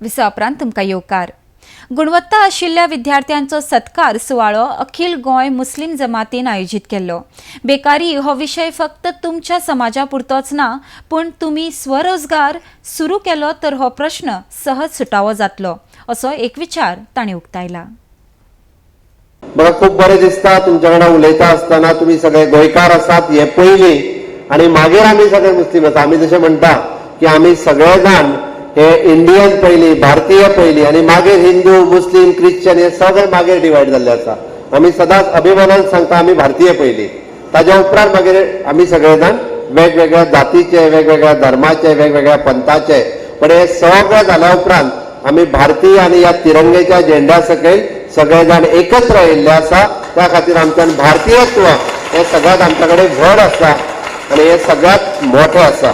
विसवा उपरांत तुमकां येवकार. गुणवत्ता आशिल्ल्या विद्यार्थ्यांचो सत्कार सुवाळो अखिल गोंय मुस्लीम जमातीन आयोजीत केल्लो. बेकारी हो विशय फक्त तुमच्या समाजा पुरतोच ना, पूण तुमी स्वरोजगार सुरू केलो तर हो प्रश्न सहज सुटावो जातलो, असो एक विचार तांणी उक्तायला. म्हाका खूब बरें दिसता तुमच्या वांगडा उलयता आसतना. तुमी सगळे गोंयकार आसात हे पयलीं आनी मागीर आमी सगळे मुस्लीम आसा. आमी जशें म्हणटा की आमी सगळे जाण हे इंडियन पयलीं, भारतीय पयलीं आनी मागीर हिंदू, मुस्लीम, क्रिश्चन हे सगळे मागीर डिवायड जाल्ले आसा. आमी सदांच अभिमानान सांगता, आमी भारतीय पयलीं, ताज्या उपरांत मागीर आमी सगळे जाण वेगवेगळ्या जातीचे, वेगवेगळ्या धर्माचे, वेगवेगळ्या पंथाचे. पण हे सगळें जाल्या उपरांत आमी भारतीय आनी ह्या तिरंगेच्या झेंड्या सकयल सगळे जाण एकत्र आयिल्ले आसा. त्या खातीर आमच्यान भारतीयत्व हे सगळ्यात आमच्या कडेन व्हड आसा आनी हे सगळ्यात मोठें आसा.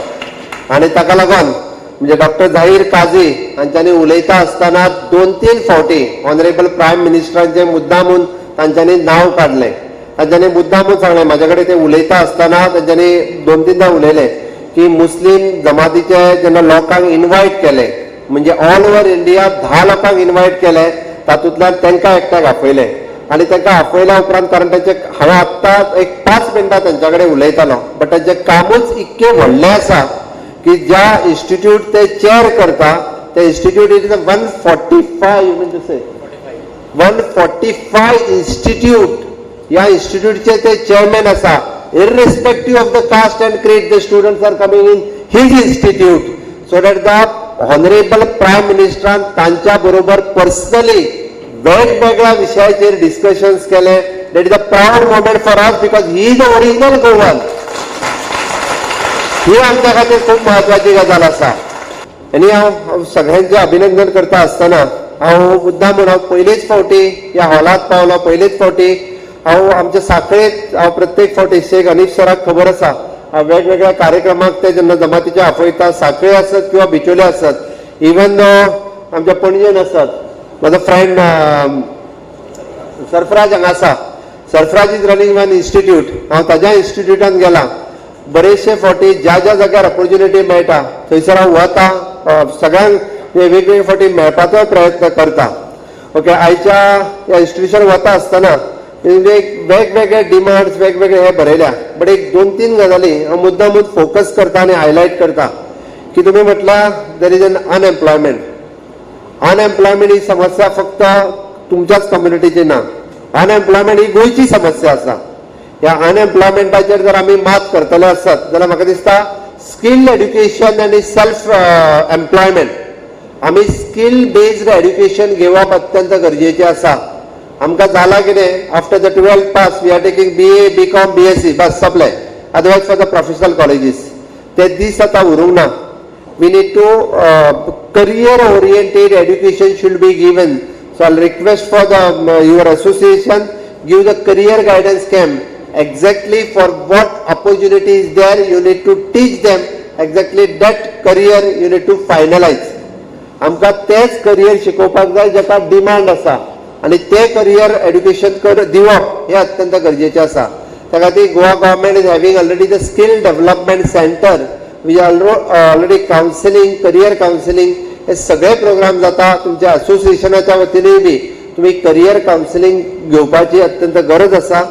आनी ताका लागून म्हणजे डॉक्टर झाहीर काझी हांच्यांनी उलयता आसतना दोन तीन फावटी ऑनरेबल प्रायम मिनिस्टरांचे मुद्दामून तांच्यांनी नांव काडलें. तांच्यांनी मुद्दामून सांगलें, म्हाज्या कडेन ते उलयता आसतना तांच्यांनी दोन तीनदा उलयले की मुस्लीम जमातीचे जेन्ना लोकांक इनवायट केले, म्हणजे ऑल ओव्हर इंडिया 10 लोकांक इनवायट केले, तातूंतल्यान तांकां एकट्याक आपयले आनी तांकां आपयल्या उपरांत, कारण तांचे हांवें आत्तां एक 5 मिनटां तांच्या कडेन उलयतालो, बट तांचें कामूच इतकें व्हडलें आसा की ज्या इन्स्टिट्यूट ते चेअर करता ते institute, it is 145, you mean to say 145 institute. ह्या इन्स्टिट्यूटचे ते चेअरमॅन आसा. Irrespective of the caste and creed, the students are coming in his institute, so that the honourable prime मिनिस्टरान तांच्या बरोबर पर्सनली वेगवेगळ्या विशयाचेर डिस्कशन्स केले. That is a proud moment for us because he is a original Goan. ही आमच्या खातीर खूब म्हत्वाची गजाल आसा. आनी हांव सगळ्यांचें अभिनंदन करता आसतना हांव मुद्दाम म्हूण, हांव पयलेच फावटी ह्या हॉलांत पावलो, पयलेच फावटी हांव आमच्या साखळेत. हांव प्रत्येक फावटी, शेख अनीफ सराक खबर आसा, हांव वेगवेगळ्या कार्यक्रमाक ते जेन्ना जमातीचे आपयता, साखळे आसत किंवा बिचोले आसत, इवन आमच्या पणजेन आसत, म्हजो फ्रेंड सरफराज हांगा आसा. Sarfaraz is running one institute. हांव ताज्या इन्स्टिट्यूटान गेला बरेचशे फावटी. ज्या ज्या जाग्यार ऑपॉर्च्युनिटी मेळटा थंयसर हांव वता, सगळ्यांक वेगवेगळे फावटी मेळपाचोय प्रयत्न करता. ओके, आयच्या ह्या इन्स्टिट्यूशन वता आसतना म्हणजे एक वेगवेगळे डिमांड्स, वेगवेगळे हे बरयल्या, बट एक दोन तीन गजाली हांव मुद्दामून फोकस करता आनी हायलायट करता की तुमी म्हटल्यार there is an unemployment. Unemployment ही समस्या फक्त तुमच्याच कम्युनिटीची ना, अनएम्प्लॉयमेंट ही गोंयची समस्या आसा. ह्या अनएम्प्लॉयमेंटाचेर जर आमी मात करतले आसत जाल्यार म्हाका दिसता स्किल एड्युकेशन आनी सेल्फ एम्प्लॉयमेंट, आमी स्किल बेस्ड एड्युकेशन घेवप अत्यंत गरजेचें आसा. आमकां जालां कितें, after the 12th pass we are taking BA, BCom, BSc, bus सोंपलें, otherwise for the professional colleges. ते दीस आतां उरूंक ना. We need to career oriented education should be given. So I'll request for the your association, give the career guidance camp. Exactly for what opportunity is there, you need to teach them exactly that career you need to finalize. आमकां तेच career शिकोवपाक जाय जाका demand आसा आनी ते career education कर दिवप हें अत्यंत गरजेचें आसा. त्या खातीर Goa government is having already the skill development center. We already counselling, career counselling हे सगळे प्रोग्राम जाता. तुमच्या असोसिएशनाच्या वतीनूय बी तुमी करियर कावन्सिलींग घेवपाची अत्यंत गरज आसा.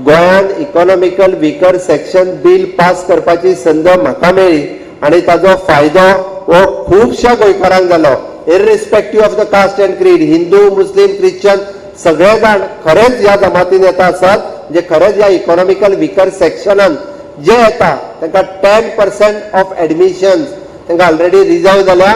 गोंयान economical weaker section bill pass करपाची संद म्हाका मेळ्ळी आनी ताजो फायदो हो खुबश्या गोंयकारांक जालो. Irrespective of the caste and creed, Hindu, Muslim, Christian, सगळे जाण खरेंच ह्या जमातीन येता आसत, जे खरेंच ह्या इकॉनॉमिकल विकर सेक्शनान जे येता तांकां 10% ऑफ एडमिशन तांकां ऑलरेडी रिजर्व जाल्या.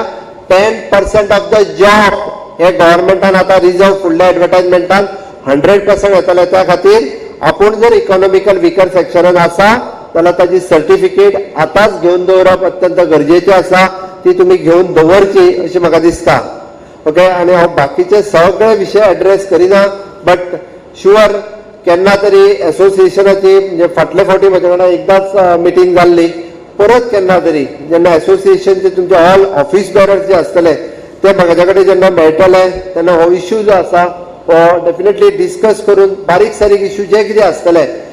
10% ऑफ the job हे गव्हर्मेंटान आतां रिजर्व, फुडल्या एडवर्टायजमेंटान 100% येतले. त्या खातीर आपूण जर इकॉनॉमिकल विकर सेक्शनान आसा जाल्यार ताजी सर्टिफिकेट आतांच घेवन दवरप अत्यंत गरजेचें आसा. ती तुमी घेवन दवरची अशें म्हाका दिसता. ओके, आनी हांव बाकीचे सगळे विशय एड्रेस करिना, बट शुअर केन्ना तरी एसोसिएशनाची, म्हणजे फाटले फावटी म्हज्या वांगडा एकदाच मिटींग जाल्ली, परत केन्ना तरी जेन्ना एसोसिएशनचे तुमचे ऑल ऑफिस बेरर्स जे आसतले ते म्हाज्या कडेन जेन्ना मेळटले तेन्ना हो इश्यू जो आसा हो डेफिनेटली डिस्कस करून बारीक सारीक इश्यू जे कितें आसतले